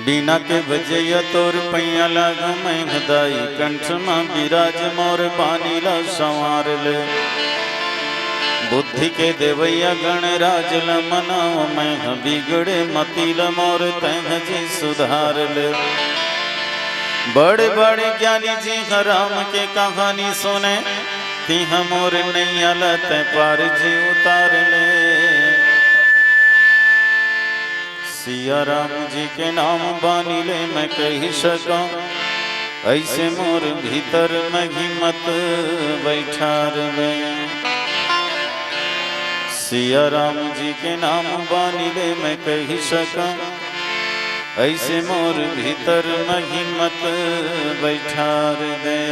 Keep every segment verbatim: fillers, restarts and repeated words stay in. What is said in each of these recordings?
बीना के बजइया तोर पैया लागूं मैं ह दाई, कंठ म बिराज मोर बानी ला संवार ले। बुद्धि के देवइया गणराज ल मनाव मैं ह, बिगड़े मति ल मोर तैं ह जी सुधार ले। बड़े बड़े ज्ञानी जी ह राम के कहानी सुने, तिहां मोर नैया ल तैं पार जी उतार ले। सिया राम जी के नाम बानी ले मैं कहि सकंव, अइसे मोर भीतर में हिम्मत बइठार ले। सिया राम जी के नाम बानी ले मैं कहि सकंव, अइसे मोर भीतर में हिम्मत बइठार ले।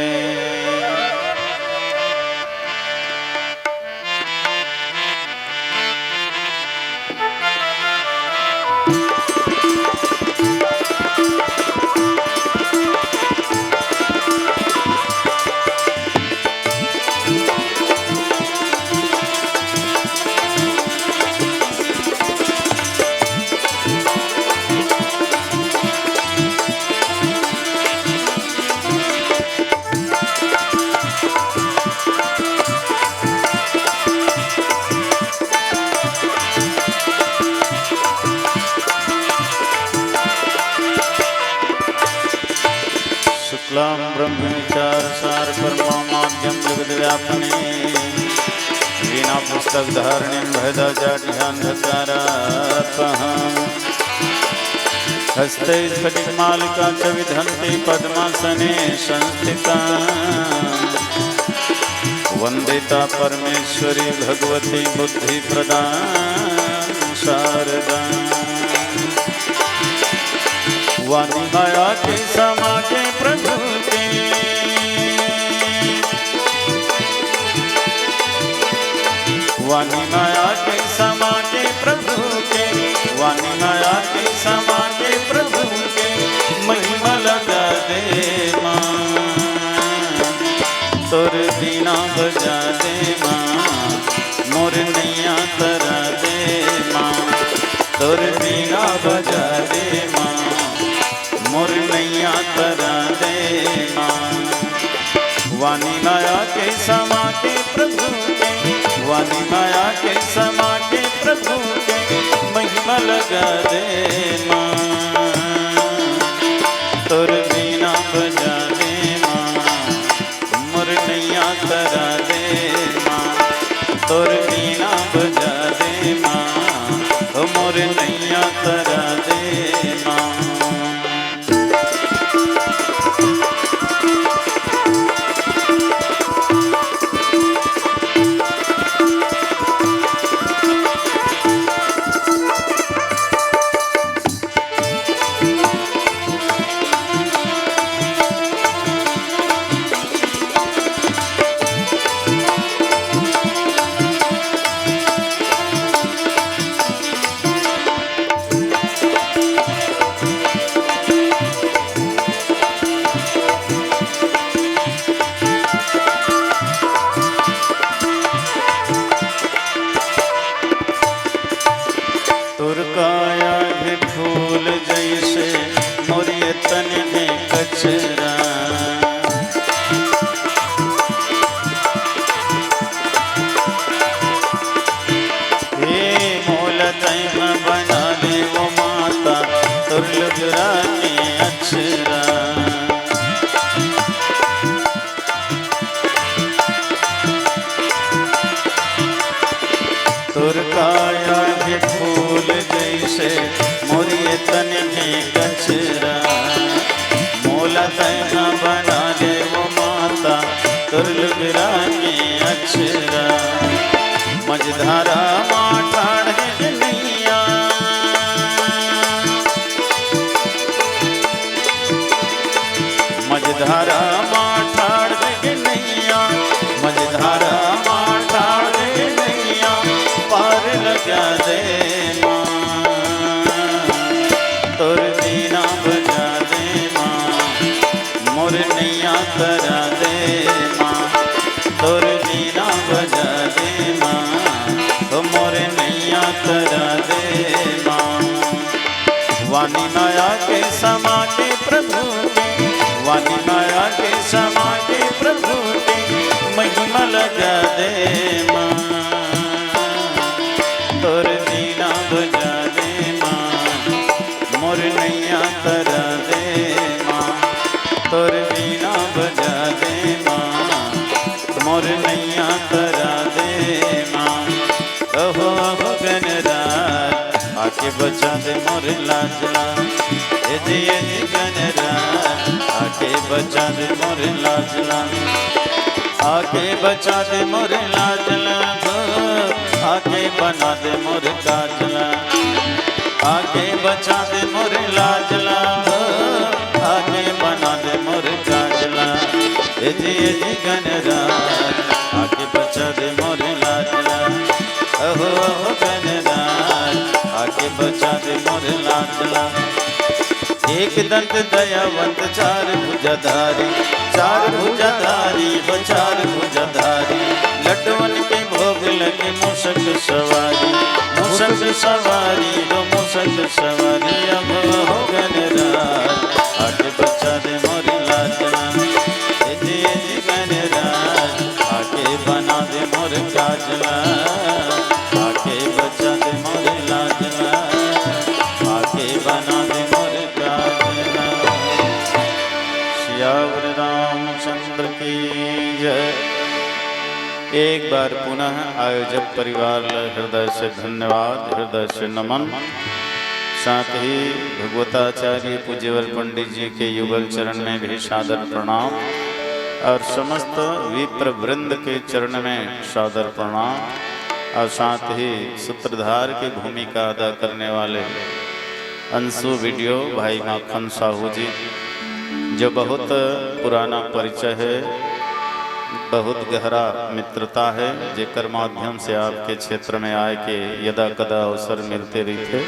शुक्लां ब्रह्मणि चारुसारपरमां माध्यं जगद्व्यापिनी। वीणा पुस्तक धारिणीं भयदा जाड्यान्धकारापहां। हस्तैः स्फटिकमालिकां च विधन्ती पद्मासने संस्थिता। वन्दिता परमेश्वरी भगवती बुद्धिप्रदां शारदाम्। वाणी माया के समा के प्रभु के, वाणी माया के समा के प्रभु के, वाणी माया के समा के प्रभु के, महिमा लगा दे माँ। तोर बीना बजा दे माँ, मोर नैया तरा दे माँ। तोर बीना बजा दे माँ, मोर नैया तरा दे माँ। वाणी माया के समा के प्रभु के, वाणी माया के समा के प्रभु के, महिमा लगा दे माँ। तोर बीना बजा दे माँ, मोर नैया तरा दे माँ। तोर बीना बजा दे माँ, ओ मोर नैया तरा दे माँ। तोर काया भी फूल जैसे, मोर ये तन में कचरा। हे मोला तैं ह बना ले वो माता, तोर लुगरा के अक्षरा। तोर काया के फूल जैसे, मोर ये तन में कचरा। मोला तैं ह बना ले वो माता, तोर लुगरा के अक्षरा। मझधारा मा ठाढ़ हे नैया, मझधारा मा ठाढ़ हे नैया, मझधारा मा ठाढ़ हे नैया, पार लगा दे माँ। तोर बीना बजा दे माँ, मोर नैया तरा दे माँ। तोर बीना बजा दे माँ, ओ मोर नैया तरा दे माँ। वाणी माया के तोर बीना बजा दे माँ, मोर नैया तरा दे माँ। अहो अहो गनराज, आके बचा दे मोर लाज ला। ए जी ए जी गनराज, आके बचा दे मोर लाज ला। आके बचा दे मोर लाज ला, हो, आके बना दे मोर काज ला। आके बचा दे मोर लाज ला, हो, आके बना दे मोर काज ला। ए जी ए जी गनराज, आके बचा दे मोर लाज ला। अहो अहो गनराज, आके बचा दे मोर लाज ला। एक दंत दयावंत चार भुजाधारी, चार भुजाधारी, हो चार भुजाधारी। लड्डुअन के भोग लगे मूसक सवारी, मूसक सवारी, हो मूसक सवारी। अब हो गनराज, आके बचा दे मोर लाज ला। ए जी ए जी गनराज, आके बना दे मोर काज ला। आके बचा दे मोर लाज ला, आके बना दे मोर काज ला। सियावर रामचंद्र की जय। एक बार पुनः आयोजक परिवार ला हृदय से धन्यवाद, हृदय से नमन। साथ ही भगवताचार्य पूज्यवर पंडित जी के युगल चरण में भी सादर प्रणाम और समस्त विप्र वृंद के चरण में सादर प्रणाम और साथ ही सूत्रधार की भूमिका अदा करने वाले अंशु वीडियो भाई माखन साहू जी, जो बहुत पुराना परिचय है, बहुत गहरा मित्रता है, जेकर माध्यम से आपके क्षेत्र में आए के यदा कदा अवसर मिलते रहिथे।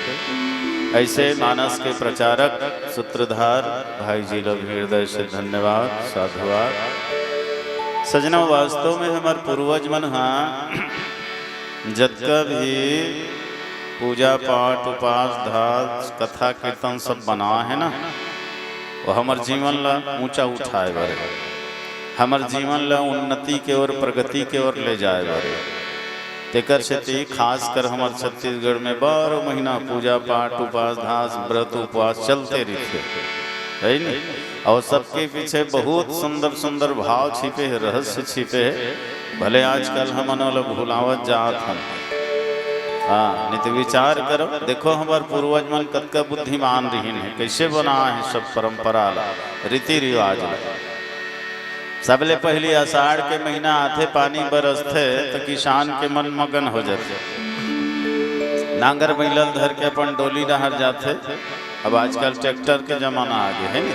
ऐसे मानस के प्रचारक सूत्रधार भाई जी ला भी हृदय से धन्यवाद, साधुवाद। सजना, वास्तव में हमर पूर्वज मन हा जतका भी पूजा पाठ, उपास, धास, कथा कीर्तन सब बना है ना, वो हमर जीवन ला ऊंचा उठाए बर है, हमर जीवन ला उन्नति के ओर, प्रगति के ओर ले जाए बर है। तेकर सेती खासकर हमर छत्तीसगढ़ में बारह महीना पूजा पाठ, उपास, धास, व्रत, उपवास चलते रहिथे, है नी? और सबके पीछे बहुत सुंदर सुंदर भाव छिपे है, रहस्य छिपे है। भले आजकल हमन ओला भुलावत जात हन। हाँ, नहीं तो विचार करो, देखो हमर पूर्वज मन कतका बुद्धिमान रहिन है, कैसे बना है सब परंपरा ला, रीति रिवाज ला। सबले पहिली आषाढ़ के महीना आथे, पानी बरसथे त किसान के मन मगन हो जाथे। नांगर बैलल धर के अपन डोली डहर जाथे। अब आजकल ट्रैक्टर के जमाना आ गे है नी।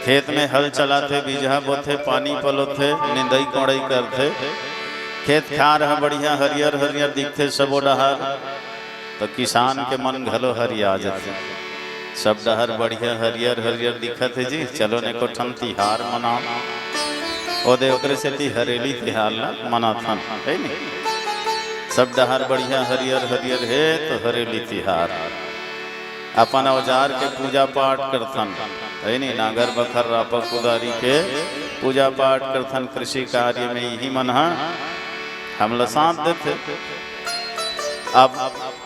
खेत में हल चलाथे, बीजहा बोथे, पानी पलोथे, निंदई कोड़ई करथे। खेत खार ह बढ़िया हरियर हरियर दिखथे सबो डहार, त किसान के मन घलो हरिया जथे। सब डहर बढ़िया हरियर हरियर दिखत हे जी, चलो ने एको ठन तिहार मनाओ। ओदे ओकरे सेती हरेली तिहार ला मनाथन, है नी? सब डहर बढ़िया हरियर हरियर हे तो हरेली तिहार। अपन औजार के पूजा पाठ करथन, है नी? नांगर बखर रापा कुदारी के पूजा पाठ करथन, कृषि कार्य में इही मन ह हमला साथ देथे। अब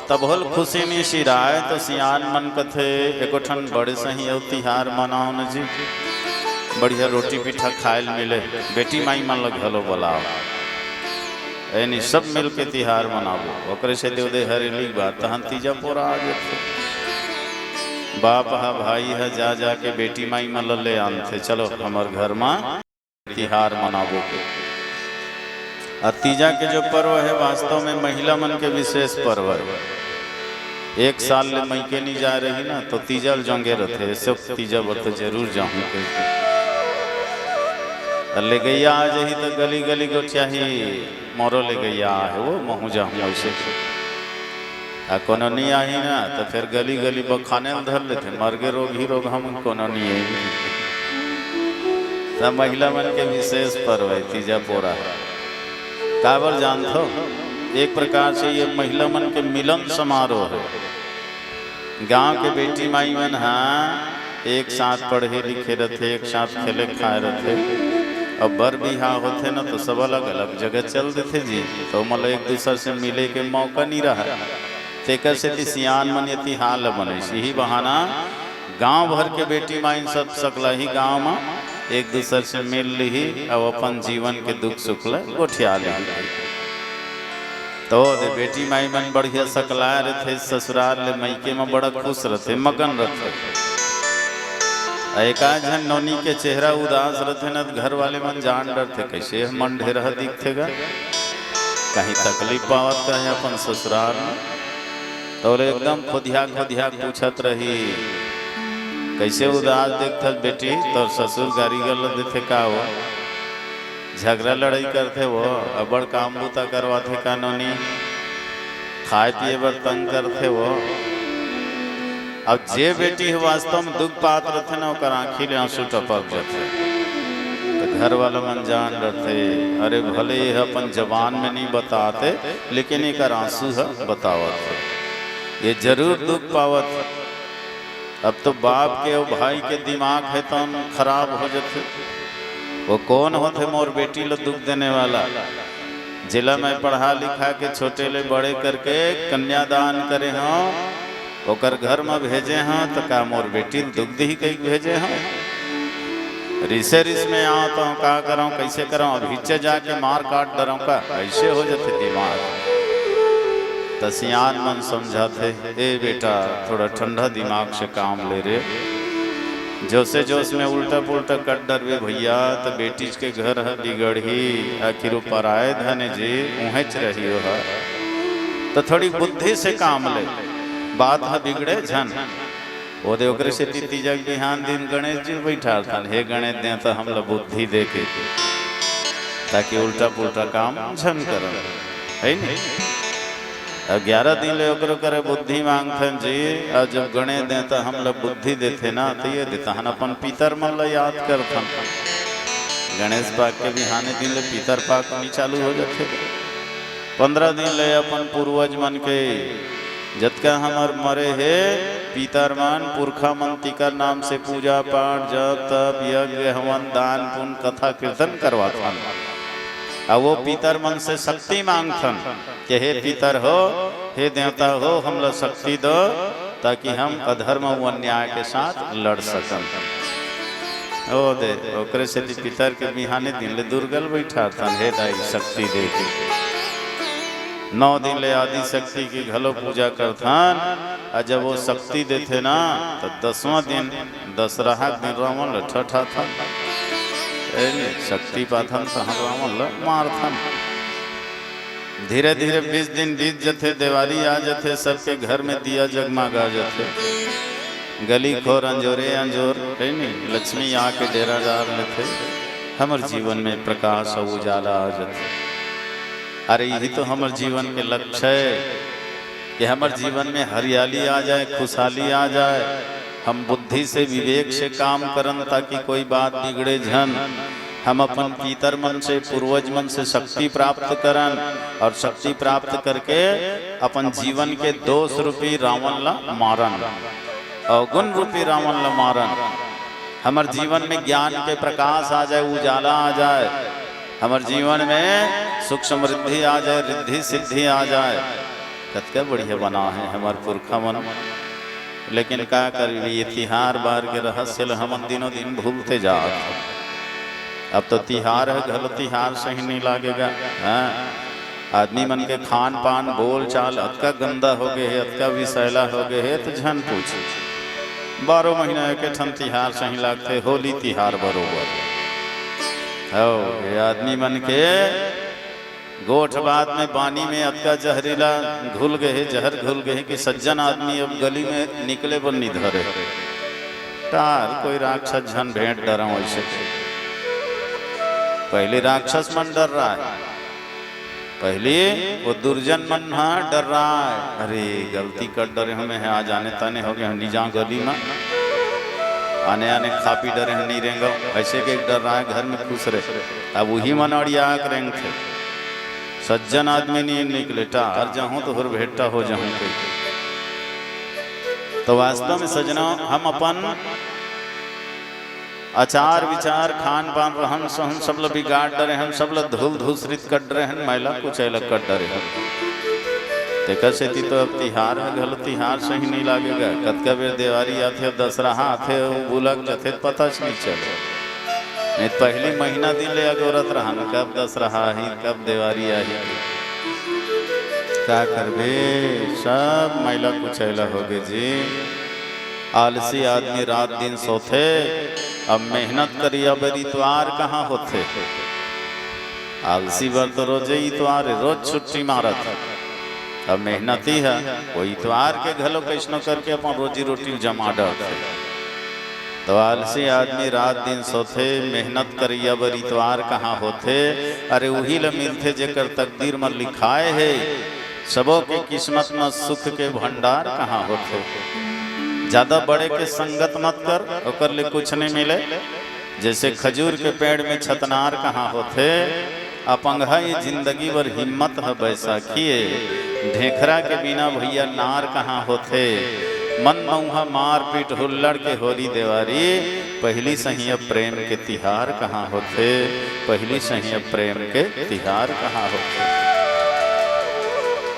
तभो ल खुशी नइ सिराय, तो सियान मन कथे, "एको ठन बड़े सही अउ तिहार मनाओ न जी, बढ़िया रोटी पीठा खाए ल मिले, बेटी माई मन ल घलो बलाओ।" एनी सब मिल के तिहार मनाबो। ओकरे से देवदे हरेली के बाद तहन तीजा पोरा आ जथे। बाप ह, भाई ह जा जा के बेटी माई मन ल ले आनथे, "चलो हमर घर म तिहार मनाबो के।" आ तीजा के जो पर्व है, वास्तव में महिला मन के विशेष पर्व है। एक साल ले मइके नी जाय रही ना, तो तीजा ल जोंगे रथे, "ऐसे तीजा बर तो जरूर जाहूं" कहिके। आ लेगइया आ जही तो गली गली गोठियाही, "मोरो लेगइया आहे वो, महूं जाहूं" ऐसे। आ कोनो नी आही ना, तो फिर गली गली बखाने ल धर लेथे, "मरगे रोगही रोगहा, कोनो नी आही।" त महिला मन के विशेष पर्व है तीजा पोरा। काबर जानथो? एक प्रकार से ये महिला मन के मिलन समारोह है। गांव के बेटी माई मन हा एक साथ पढ़े लिखे रथे, एक साथ खेले खाए रथे। अब बर बिहाव होथे ना, तो सब अलग अलग जगह चल देथे जी, तो ओमन ल एक दूसर से मिले के मौका नी रहा। तेकर सेती सियान मन ये तिहार ल मनाइस। यही बहाना गांव भर के बेटी माइन सब सकलाही गांव म एक दूसर से मिल लिही अउ अपन जीवन के दुख सुख ल गोठिया लिही। तो दे बेटी माई मन बढ़िया सकलाय रथे, ससुराल ले मइके म बड़ा खुश रथे, मगन रथे। अउ एकाध झन नोनी के चेहरा उदास रथे न, त घर वाले मन जान डरथे, "कइसे ह मन ढेरहा दिखथे गा, कहीं तकलीफ पावत कहे अपन ससुराल म।" तो ले एकदम खोदिया खोदिया पूछत रही, "कइसे उदास देखथस बेटी, तोर ससुर गारी गलत देथे का वो? झगरा लड़ाई करथे वो, अब्बड़ काम बूता करवाथे का नोनी, खाए पिए बर तंग करथे वो।" अब जे बेटी ह वास्तव म दुख पात रथे ना, ओकर आँखी ले आंसू टपक जथे। त घर वाला मन जान डरथे, अरे भले ये ह अपन जबान में नहीं बताते, लेकिन एकर आंसू ह बतावत हे, ये जरूर दुख पावत हे। अब तो बाप के अउ भाई के दिमाग हे तौन खराब हो जथे। वो कौन होथे मोर बेटी ल दुख देने वाला, जेला मैं पढ़ा लिखा के छोटे ले बड़े करके कन्यादान करे हंव, ओकर घर म भेजे हंव, त का मोर बेटी ल दुख दिही कहिके भेजे हंव? रिसे रिस में आंव त का करंव, कइसे करंव, अभीचे जाके मार काट डरंव का? अइसे हो जथे दिमाग। त सियान मन समझाथे, ए बेटा, थोड़ा ठंडा दिमाग से काम ले रे। जोसे जोस में उल्टा पुल्टा कर डरबे भइया, त बेटीच के घर ह बिगड़ही। आखिर वो पराए धन ए जी, उहेंच रही ओहा। त थोड़ी बुद्धि से काम ले, बात ह बिगड़े झन। ओ दे ओकरे सेती तीजा के बिहान दिन गणेश जी बइठारथन, "हे गणेश देवता, हमला बुद्धि दे के, ताकि उल्टा पुल्टा काम झन करन," हे नहीं? अउ ग्यारह दिन ले ओकरो करे बुद्धि मांगथन जी, अउ जब गणेश देवता हमला बुद्धि देथे ना, त ये दे तहन अपन पितर मन ला याद करथन। गणेश पाख के बिहाने दिन ले पितर पाख नहीं चालू हो जाथे। पंद्रह दिन ले अपन पूर्वज मन के जतका हमर मरे हे पितर मन, पुरखा मन, तिकर नाम से पूजा पाठ, जप तप, यज्ञ हवन, दान पुण्य, कथा कीर्तन करवाथन। अउ वो पितर मन से शक्ति मांगथन कि हे पितर हो, हे देवता हो, हमला शक्ति दो, ताकि हम अधर्म अउ अन्याय के साथ लड़ सकन। ओ दे, ओकरे सेती पितर के बिहाने दिन ले दुर्गा ल बइठारथन, हे दाई, शक्ति दे के। नौ दिन ले आदि शक्ति के घलो पूजा करथन, अउ जब वो शक्ति देथे ना, त दसवां दिन, दसरहा के दिन रावण ल ठठाथन। ए ने, शक्ति पाथन, तहां रावण ल मारथन। धीरे धीरे बीस दिन बीत जथे, देवारी आ जथे, सबके घर में दिया जगमगा जथे। गली खोर अंजोरे अंजोर, हे नी, लक्ष्मी आके डेरा डार लेथे। हमर जीवन में प्रकाश अउ उजाला आ जथे। अरे, यही तो हमर जीवन के लक्ष्य हे कि हमर जीवन में हरियाली आ जाए, खुशहाली आ जाए। हम बुद्धि से, विवेक से काम करन, ताकि कोई बात बिगड़े झन। हम अपन पितर मन से, पूर्वज मन से शक्ति प्राप्त करन, अउ शक्ति प्राप्त करके अपन जीवन के दोष रूपी रावण ला मारन, अवगुण रूपी रावण ला मारन। हमर जीवन में ज्ञान के प्रकाश आ जाए, उजाला आ जाए, हमर जीवन में सुख समृद्धि आ जाए, रिद्धि सिद्धि आ जाए। कतका बढ़िया बना हे हमर पुरखा मन। लेकिन का करबे, ये तिहार बार के रहस्य ल हमन दिनों दिन भूलते जात हन। अब तो तिहार ह घलो तिहार सही नहीं लागे गा। हाँ, आदमी मन के खान पान, बोल चाल अतका गंदा हो गे हे, अतका विषैला हो गे हे, त झन पूछ। बारह महीना एक ठन तिहार सही लागथे, होली तिहार बरोबर। हव, ये आदमी मन के गोठ बात में, बानी में अतका जहरीला घुल गे हे, जहर घुल गे हे कि सज्जन आदमी अब गली में निकले बर नहीं धरे। टार कोई राक्षस झन भेंट डरंव अइसे। पहली राक्षस मन डर्राय, पहली वो दुर्जन मन हा डर्राय। अरे, गलती कर डरे हंव मैं, आज आने ताने हो गे हंव, नी जांव गली में, आने आने खा पी डरे हंव, नी रेंगंव, अइसे के डर्राय, घर में खुश रहे। अब उही मन अड़िया के रेंगथे। सज्जन आदमी नहीं निकले, टार जाहूं तो हुर भेट्टा हो जाहूं कहिके। तो वास्तव में सज्जनों, हम अपन आचार विचार, खान पान, रहन सहन सब ल बिगाड़ डरे हन, सब ल धूल धूसरित कर डरे हन, मैला कुचैला कर डरे हन। तेकर सेती तो अब तिहार में घलो तिहार सही नइ लागे गा। कतका बेर देवारी आथे, अब दसरहा आथे, वो बुलक जथे, पता च नइ चले। नहीं त पहिली महीना दिन ले अगोरत रहन, कब दसरहा आही, कब देवारी आही। का करबे, सब मैला कुचैला होगे जी। आलसी आदमी रात दिन सोथे, अब मेहनत करिया बर इतवार कहाँ होथे? आलसी बर तो रोजे इतवार हे, रोज छुट्टी मारत हे। अब मेहनती हे, वो इतवार के घलो कइसनो करके अपन रोजी रोटी ल जमा डरथे। तो आलसी आदमी रात दिन सोथे, मेहनत करइया बर इतवार कहाँ होथे? अरे उही ल मिलथे जेकर तकदीर म लिखाए हे। सबो के किस्मत म सुख के भंडार कहाँ होथे? जादा बड़े के संगत मत कर, ओकर ले कुछ नइ मिले। जइसे खजूर के पेड़ में छतनार कहाँ होथे, अपंगहा ये जिंदगी बर हिम्मत ह बैसाखी ए। ढेखरा के बिना भइया नार कहाँ होथे, मन मउहा मारपीट हुल्लड़ के होरी देवारी, पहिली सही अब प्रेम के तिहार कहाँ होथे, पहिली सही अब प्रेम के तिहार कहाँ होथे।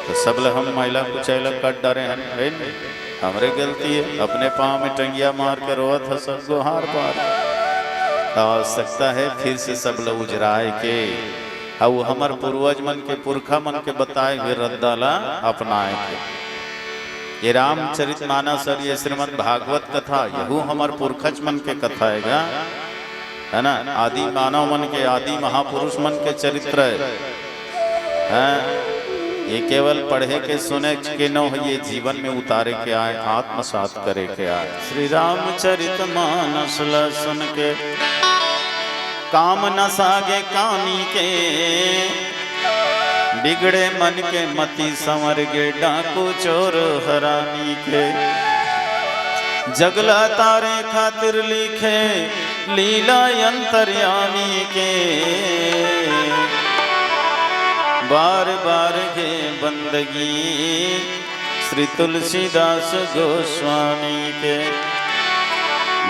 तो सब ल हम मैला कुचैला कर डारे हन, हे न? हमरे गलती हे, अपने पाँव में टंगिया मार के रोवत ह सब गोहार पार। त आवश्यकता हे फिर से सब ल उजराए के, अउ हमर पूर्वज मन के, पुरखा मन के बताए हुए रद्दा ला अपनाए के। ये रामचरित मानस अउ ये श्रीमद् भागवत कथा, यहू हमर पुरखज मन के कथा हे गा, हे ना? आदि मानव मन के, आदि महापुरुष मन के चरित्र हे। हैं? ये केवल पढ़े के, सुने के नो हे, ये जीवन में उतारे के आय, आत्मसात करे के आय। श्री रामचरित मानस ला सुन के काम न सागे कानी के, बिगड़े मन के मति संवर गे डाकू चोर हरामी के। जगला तारे खातिर लिखे लीला अंतर्यामी के। बार बार गे बंदगी श्री तुलसीदास गोस्वामी के।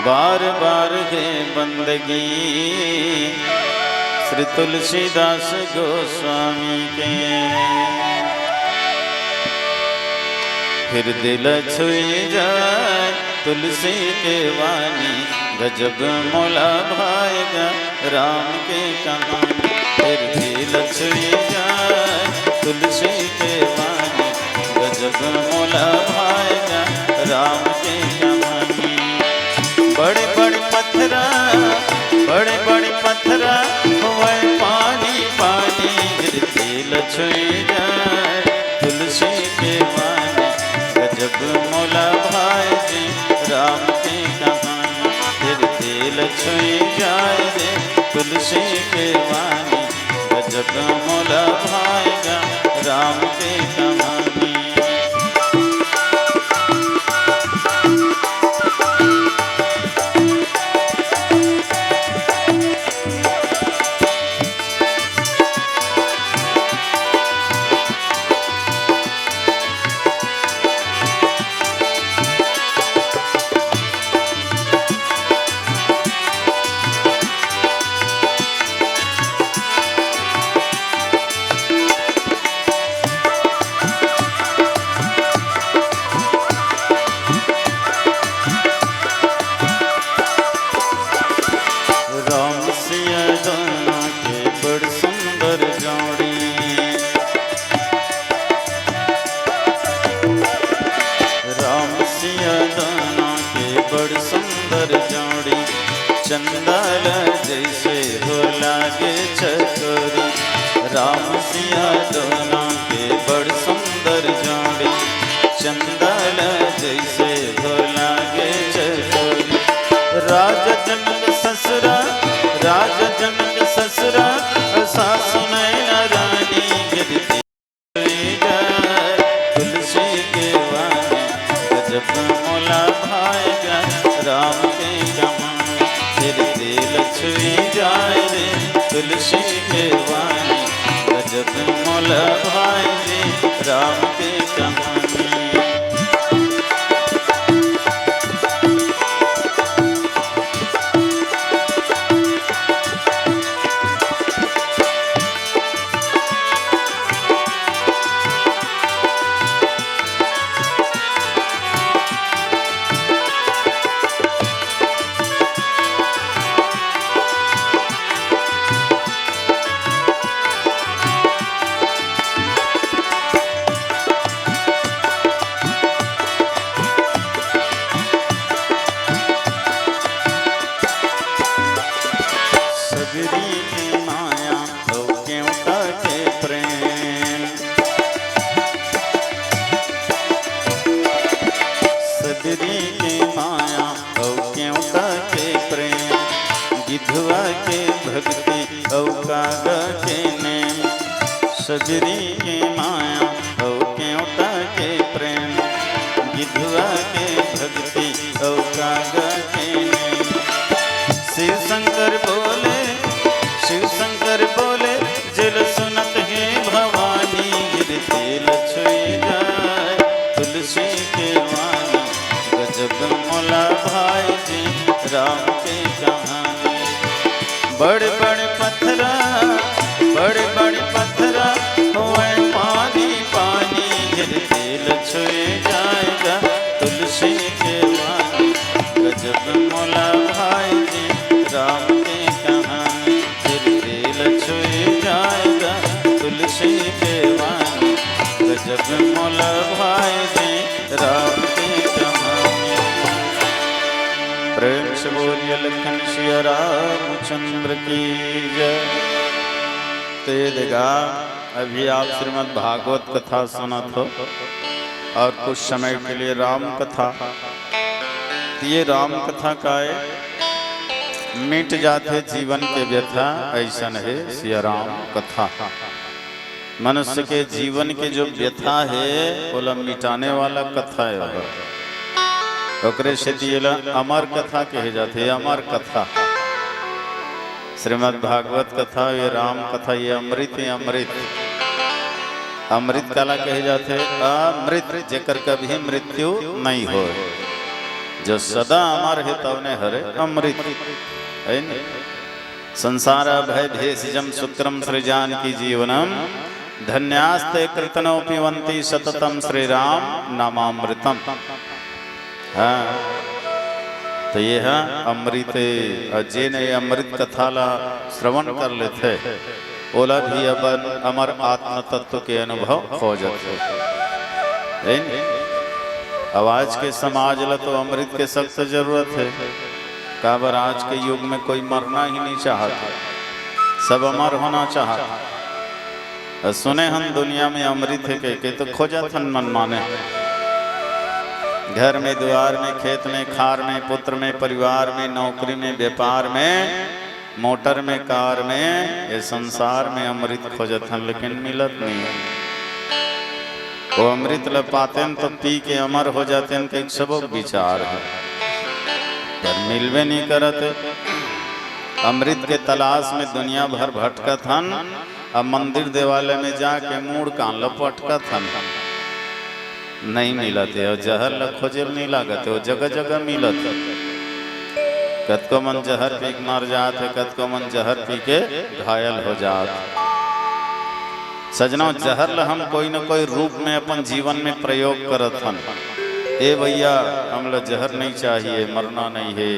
बार बार गे बंदगी श्री तुलसीदास गोस्वामी के। हृदय ल छुई जाय तुलसी के वाणी, गजब मोला भाय गा राम के कहानी। हृदय ल छुई जाय तुलसी के वाणी, गजब मोला भाय गा राम के कहानी। बड़े बड़े पथरा, बड़े बड़े पथरा होवय पानी पानी, हृदय ल छुई जाय तुलसी के वाणी। गजब मोला भाय जी राम के कहानी, हृदय ल छुई जाय रे तुलसी के वाणी। गजब मोला भाय गा राम के कहानी। राम सिया दोनों के बड़ सुंदर जोड़ी। राम सिया दोनों के बड़ सुंदर जोड़ी। चंदा ल जइसे हो लागे चकोरी। राम सिया दोनों के बड़ सुंदर जोड़ी। चंदा ल जइसे हो लागे चकोरी। राजा जनक ससुरा, राजा जनक ससुरा, सासु नैना रानी गिरती जाय तुलसी के वाणी। गजब मोला भाय गा राम के कहानी। हृदय ल छुई जाय रे तुलसी के वाणी। गजब मोला भाय रे राम के कहानी। सबरी के माया अउ केवटा के प्रेम, सबरी के माया अउ केवटा के प्रेम, गिधवा के भक्ति अउ कागा के नेम। सबरी के माया अउ केवटा के प्रेम, गिधवा के भक्ति अउ कागा के नेम। शिव शंकर बोले, शिव शंकर बोले, जल सुनत हे भवानी, गिर तेल छुए जाए तुलसी के वानी। गजब मोला भाई जी राम के कहानी। बड़ बड़ पथरा, बड़ बड़ पथरा होए पानी पानी, गिर तेल छुए जाएगा तुलसी के वानी। गजब मोला भाई जी राम के कहानी, गिर तेल छुए जाएगा तुलसी के वानी। गजब मोला भाई जी राम के कहानी। प्रेम से बोलिए लखन सिया रामचंद्र की जय। तो ये देखा, अभी आप श्रीमद् भागवत कथा सुनत हो और कुछ समय के लिए राम कथा। तो ये राम कथा का है, मिट जाथे जीवन के व्यथा, ऐसन हे सिया राम कथा। मनुष्य के जीवन के जो व्यथा हे, ओला मिटाने वाला कथा हे। ओकरे सेती एला अमर कथा कहे जाथे, अमर कथा। श्रीमद् भागवत कथा, ये राम कथा, ये अमृत, ये अमृत। अमृत काला कहे जाथे? अमृत, जेकर कभी मृत्यु नहीं होय, जो सदा अमर हे, तवने हरे अमृत, हे न? संसार भय भेषजम शुक्रम सृजानकी जीवनम, धन्यास्ते कृतनो पिबंती सततम श्रीराम नामामृतम। हाँ, तो ये है अमृत। और जेन ये अमृत कथा ला श्रवण कर लेथे, ओला भी अपन अमर आत्म तत्व के अनुभव हो जाथे। हे न? अब आज के समाज ला तो अमृत के सख्त जरूरत हे। काबर आज के युग में कोई मरना ही नहीं चाहत, सब अमर होना चाहत। अउ सुने हन दुनिया में अमृत हे कहिके, तो खोजत हन मनमाने। घर में, दुआर में, खेत में, खार में, पुत्र में, परिवार में, नौकरी में, व्यापार में, मोटर में, कार में, ये संसार में अमृत खोजत हन, लेकिन मिलत नहीं हे। वो अमृत ल पातेन तो पी के अमर हो जातेन, कहिके सबो के विचार हे, पर मिलबे नहीं करत हे। अमृत के तलाश में दुनिया भर भटकत हन, अब मंदिर देवालय में जाके मुड़ कान ल पटकत हन, नहीं मिलत हे। और जहर ल खोजे ल नहीं लागत हे, वो जगह जगह मिलत हे। कतको मन जहर पी के मर जात हे, कतको मन जहर पी के घायल हो जात हे। सजनो, जहर ल हम कोई न कोई रूप में अपन जीवन में प्रयोग करत हन। ए भैया, हमला जहर नहीं चाहिए, मरना नहीं हे,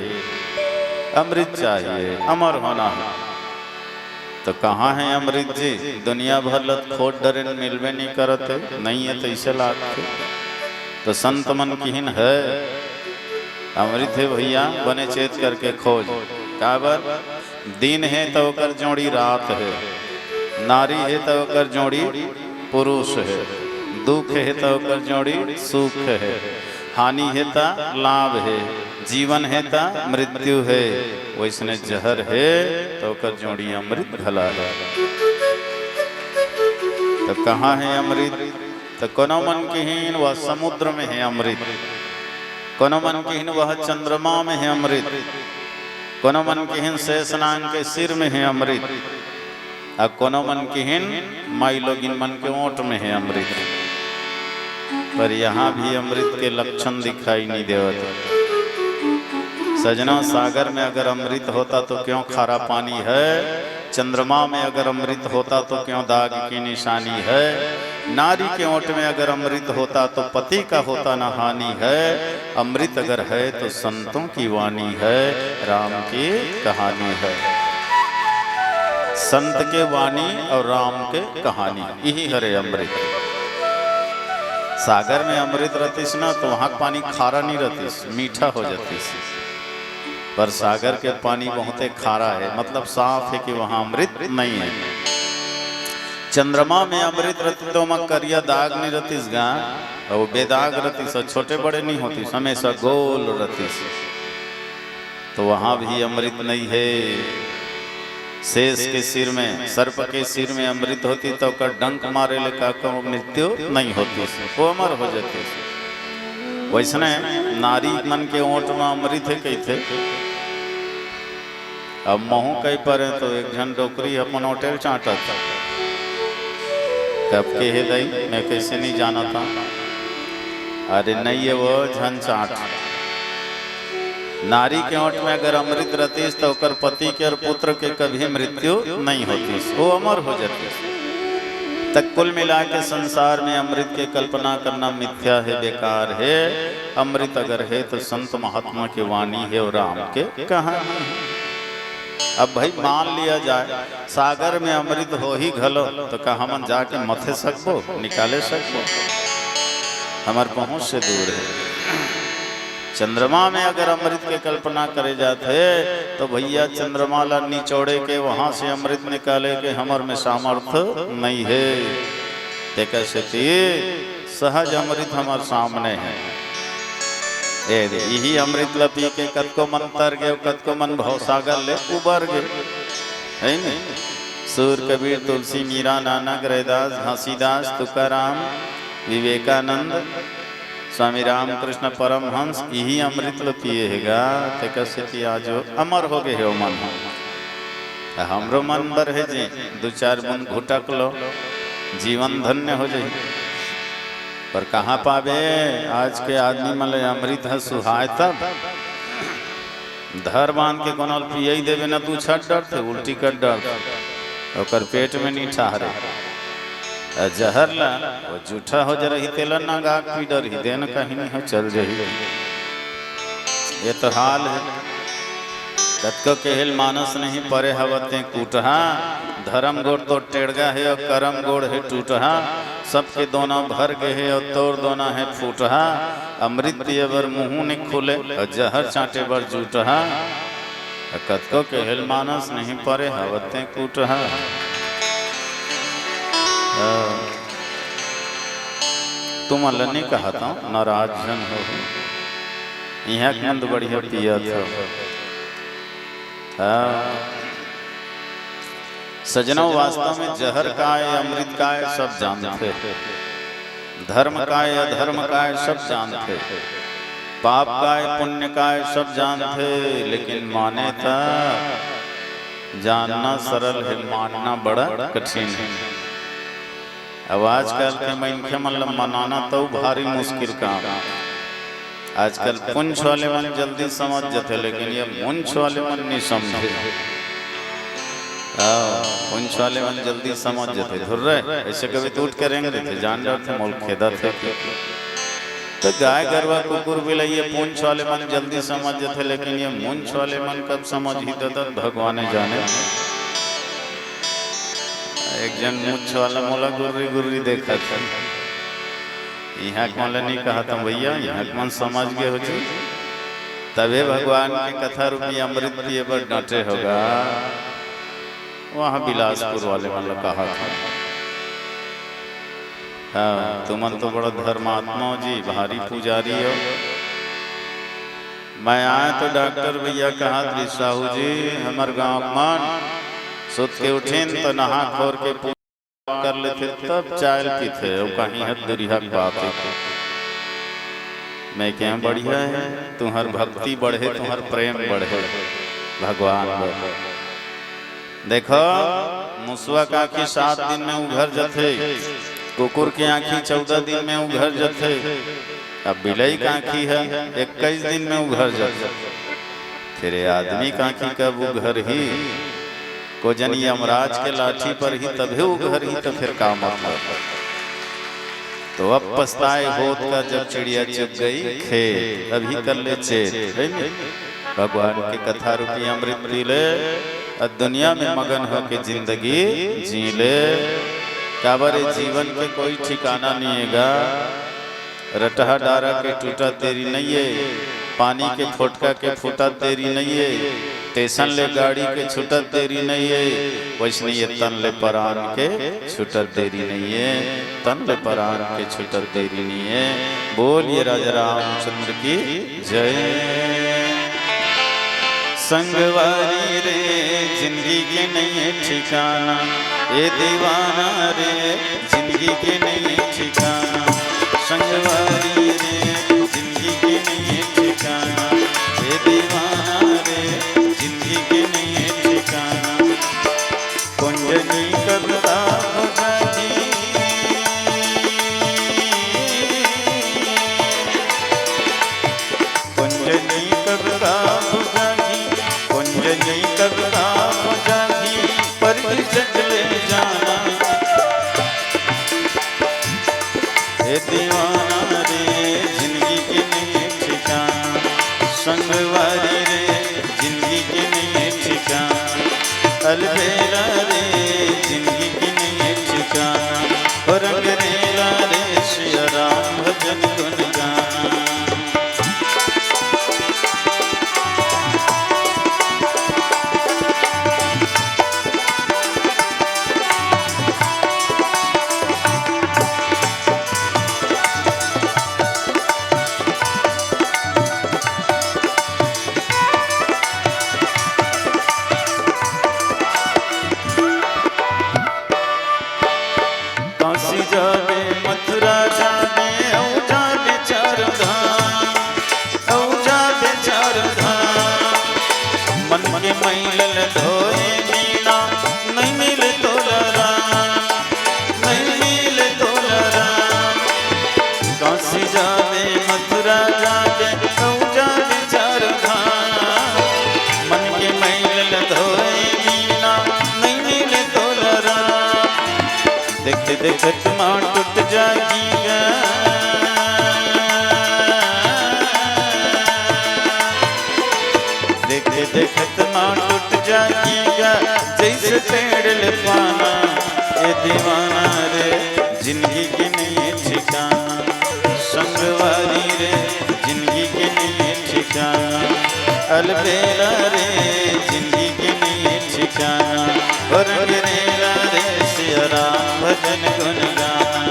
अमृत चाहिए, अमर होना हे। तो कहाँ हे अमृत जी? दुनिया भर ल खोज डरेन, मिलबे नहीं करत हे, नहीं हे तइसे लागथे। तो संत मन किहिन हे, अमृत हे भैया, बने चेत करके खोज। काबर? दिन हे त ओकर जोड़ी रात हे, नारी हे त ओकर जोड़ी पुरुष हे, दुख हे त ओकर जोड़ी सुख हे, हानि हे त लाभ हे, जीवन हे त मृत्यु हे, वइसने जहर हे त ओकर जोड़ी अमृत घला हे। त कहाँ हे अमृत? त कोनो मन किहिन वह समुद्र में हे अमृत, कोनो मन किहिन वह चंद्रमा में हे अमृत, कोनो मन किहिन शेष नांग के सिर में हे अमृत, अउ कोनो मन किहिन माई लोगिन मन के ओंठ में हे अमृत। पर यहाँ भी अमृत के लक्षण दिखाई नहीं देवत। सजना, सागर में अगर अमृत होता तो क्यों खारा पानी हे, चंद्रमा में अगर अमृत होता तो क्यों दाग की निशानी हे, नारी के ओंठ में अगर अमृत होता तो पति का होता ना हानि हे। अमृत अगर हे तो संतों की वाणी हे, राम की कहानी हे। संत के वाणी अउ राम के कहानी, इही हरे अमृत। सागर में अमृत रतिस ना, तो वहाँ के पानी खारा नहीं रतिस, मीठा हो जातिस। पर सागर के पानी बहुते खारा हे, मतलब साफ हे कि वहाँ अमृत नहीं हे। चंद्रमा में अमृत रतिस त ओमा करिया दाग नहीं रतिस गा, अउ बेदाग रतिस, अउ छोटे बड़े नहीं होतिस, हमेशा गोल रतिस। तो वहाँ भी अमृत नहीं हे। शेष के सिर में, सर्प के सिर में अमृत होतिस त ओकर डंक मारे ले का कहूँ मृत्यु नहीं होतिस, वो अमर हो जातिस। वैसने नारी मन के ओंठ में अमृत हे कहिथे। अब महूँ कहि परेंव तो एक झन डोकरी अपन ओंठे ल चाटत। कब के हे दाई, मैं कइसे नहीं जानत हँव? अरे नहीं हे वो, झन चाट। नारी के ओंठ में अगर अमृत रतिस त ओकर पति के अउ पुत्र के कभी मृत्यु नहीं होतिस, वो अमर हो जातिस। त कुल मिला के संसार में अमृत के कल्पना करना मिथ्या हे, बेकार हे। अमृत अगर हे त संत महात्मा के वाणी हे अउ राम के कहानी हे। अब भाई मान लिया जाए, सागर में अमृत होही घलो, त का हमन जाके मथे सकबो, निकाले सकबो? हमर पहुँच से दूर हे। चंद्रमा में अगर अमृत के कल्पना करे जात हे, त भैया चंद्रमा ला निचोड़े के, वहाँ से अमृत निकाले के हमर में सामर्थ्य नहीं हे। तेकर सेती सहज अमृत हमर सामने हे। ए दे, इही अमृत ल पी के कतको मन तर गे, कतको मन भवसागर ले उबर गे, हे नी? सूर, कबीर, तुलसी, मीरा, नानक, रैदास, घासीदास, तुकाराम, विवेकानंद, स्वामी रामकृष्ण परमहंस इही अमृत ल पिए हे गा, तेकर सेती आज वो अमर हो गे हे ओमन ह। त हमरो मन बर हे जी, दू चार बूंद घुटक लो, जीवन धन्य हो जाही। पर कहाँ पाबे, आज के आदमी मन ल अमृत ह सुहाय तब। धर बांध के कोनो ल पियई देबे न, त छट डरथे, उल्टी कर डरथे, ओकर पेट में नहीं ठहरे। अउ जहर ला, वो जूठा हो जा रही, तेला नंगा के पी डरही, देन कहीं नहीं हो, चल जही। ये तो हाल हे। कतको केहे ल मानस नहीं, परे हवत तें कुटहा। धरम गोड़ तो टेड़गा हे अउ करम गोड़ हे टूटहा। सबके दोना भर गे हे अउ तोर दोना हे फूटहा। अमृत पिए बर मुँहू नहीं खुले अउ जहर चाटे बर जूटहा। अउ कतको केहे ल मानस नहीं, परे हवत तें कुटहा। अ, तुमन ल नहीं कहत हँव, नाराज झन हो। इहाँ के मन तो बढ़िया पियत हो। हाँ। सजनों, वास्तव में जहर काय, अमृत काय, सब जानथे। धर्म काय, अधर्म काय, सब जानथे। पाप काय, पुण्य काय, सब जानथे, लेकिन माने त जानना सरल हे, मानना बड़ा कठिन हे। अब आजकल के मनखे मन ल मनाना तो भारी मुश्किल काम। आजकल पुंछ वाले मन जल्दी समझ जथे, लेकिन ये मुंछ वाले मन नहीं समझे। हाँ, पुंछ वाले मन जल्दी समझ जथे। धुर्रे, ऐसे कभी तो उठ के रेंग देथे, जान डरथे, मोल खेदथे। तो गाय गरवा कुकुर बिलाई ये पुंछ वाले मन जल्दी समझ जथे, लेकिन ये मुंछ वाले मन कब समझही, त भगवाने जाने। एक झन मुंछ वाला मोला गुर्री गुर्री देखत हे। इहाँ के मन ल नहीं कहत हँव भैया, इहाँ के मन समझ गे हो जी। तभे भगवान के कथा रूपी अमृत पिए बर डटे हो गा। वहाँ बिलासपुर वाले मन ल कहत हँव। हाँ, तुमन तो बड़ा धर्मात्मा हो जी, भारी पुजारी हो। मैं आएँव तो डॉक्टर भैया कहत रिहिस, "साहू जी, हमर गाँव के मन सुत के उठिन तो नहा खोर के पूजा कर लेथे, तब चाय पीथे, अउ कहीं हद दुरिहा के बात हे।" मैं कहेंव, "बढ़िया हे, तुम्हर भक्ति बढ़े, तुम्हर प्रेम बढ़े भगवान बर।" देखो, मुसवा के आँखी सात दिन में उघर जथे, कुकुर के आँखी चौदह दिन में उघर जथे, अब बिलई के आँखी हे इक्कीस दिन में उघर जथे। फिर ये आदमी के आँखी कब उघरही? को जन यमराज के लाठी परही तभे उघरही, त फिर का मतलब? तो अब पछताए होत का जब चिड़िया चुग गई खेत, अभी कर ले चेत, हे नी? भगवान के कथा रूपी अमृत पी ले, अउ दुनिया में मगन होके जिंदगी जी ले। काबर ए जीवन के कोई ठिकाना नहीं हे गा, रटहा डारा के टूटा देरी नहीं हे। पानी के फोटका के फूटत देरी नइये, तइसन ले गाड़ी के छूटत देरी नइये, वइसने ये तन ले परान के छूटत देरी नइये, तन ले परान के छूटत देरी नइये। बोलिए राजा रामचंद्र की जय। संगवारी रे, जिंदगी के नइये ठिकाना, ए दीवाना रे, जिंदगी के नइये ठिकाना। संगवारी रे, जिंदगी के नइये ठिकाना, ए दीवाना रे, जिंदगी के नइये ठिकाना। कुंजनी कब का हो जाही, कुंजनी कब का हो जाही, कुंजनी कब का हो जाही, पर जग ले जाना। ए दीवाना रे, जिंदगी के नइये ठिकाना, संगवारी रे, जिंदगी के नइये ठिकाना, अलबेला रे, जिंदगी के नइये ठिकाना, ओ रंग रेला रे, सिया राम भजन गुन गाना। काशी जाबे, मथुरा जाबे, अउ जाबे चारों धाम, अउ जाबे चारों धाम। मन के मैल ल धोए बिना, नइ मिले तोला राम, नइ मिले तोला राम। काशी जाबे, मथुरा जाबे, अउ जाबे चारों धाम। मन के मैल ल धोए बिना, नइ मिले तोला राम। देखत देखत मा टूट जाही गा, देखत देखत मा टूट जाही गा, जइसे पेड़ ले पाना। ए दीवाना रे, जिंदगी के नइये ठिकाना, संगवारी रे, जिंदगी के नइये ठिकाना, अलबेला रे, जिंदगी के नइये ठिकाना, ओ रंग रेला रे, सिया राम भजन गुन गाना।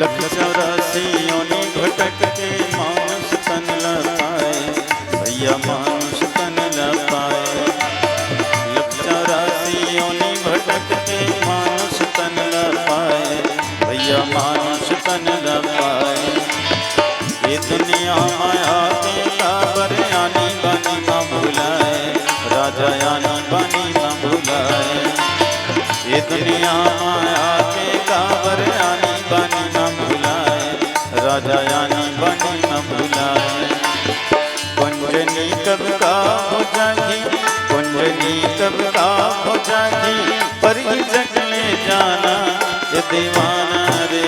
लख चौरासी योनि भटक के मानुष तन ल पाए, भैया मानुष तन ल पाए। लख चौरासी योनि भटक के मानुष तन ल पाए, भैया मानुष तन ल पाए। ये दुनिया माया के काबर आनी बानी म भुलाए, राजा आनी बानी म भुलाए। ये दुनिया माया के काबर आनी बानी म भुलाए, राजा आनी बानी म भुलाए। कुंजनी कब का हो जाही, कुंजनी कब का हो जाही, पर ये जग ले जाना, ये दीवाना रे,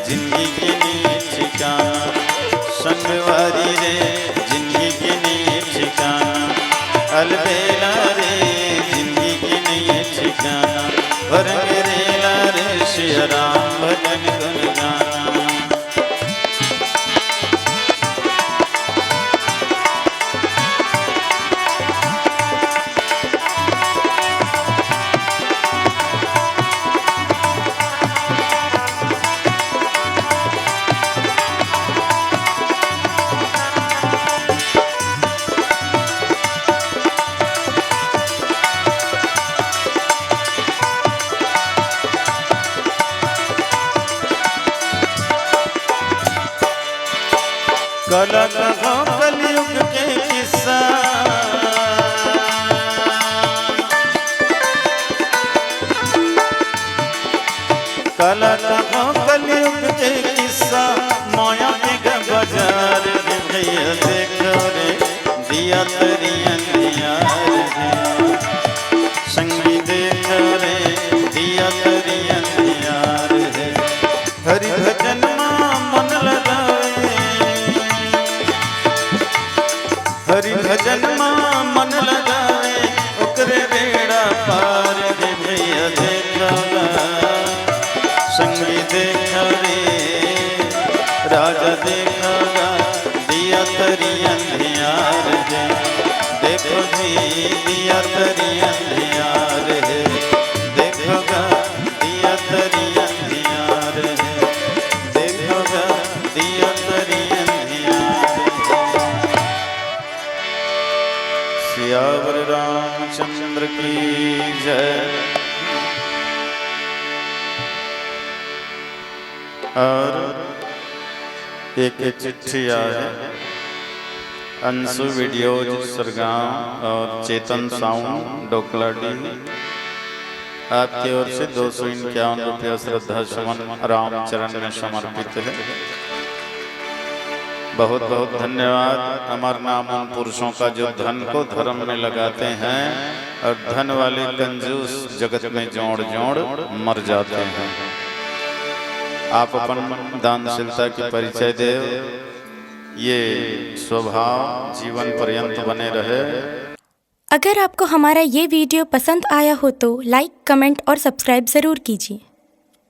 जिंदगी के नइये ठिकाना। संगवारी रे, जिंदगी के नइये ठिकाना, अलबेला रे, जिंदगी के नइये ठिकाना, ओ रंग रेला रे, सिया राम भजन गुन गाना। काला कहा कलयुग के किस्सा, काला कहा कलयुग के किस्सा, माया के ग बाजार। दिया तरी अंधियार है, देखो गा, दिया तरी अंधियार है, देखो गा, दिया तरी अंधियार है। सियावर रामचंद्र की जय। और एक चिट्ठी आए अंशु वीडियोज सरगांव और चेतन साउंड डोकलाडी, आपकी ओर से दो सौ इक्यावन रुपया श्रद्धा सुमन रामचरण में समर्पित है। बहुत बहुत धन्यवाद। अमर नाम उन पुरुषों का जो धन को धर्म में लगाते हैं और धन वाले कंजूस जगत में जोड़ जोड़ मर जाते हैं। आप अपन दानशीलता की परिचय देव, ये स्वभाव जीवन पर्यंत बने रहे। अगर आपको हमारा ये वीडियो पसंद आया हो तो लाइक, कमेंट और सब्सक्राइब ज़रूर कीजिए।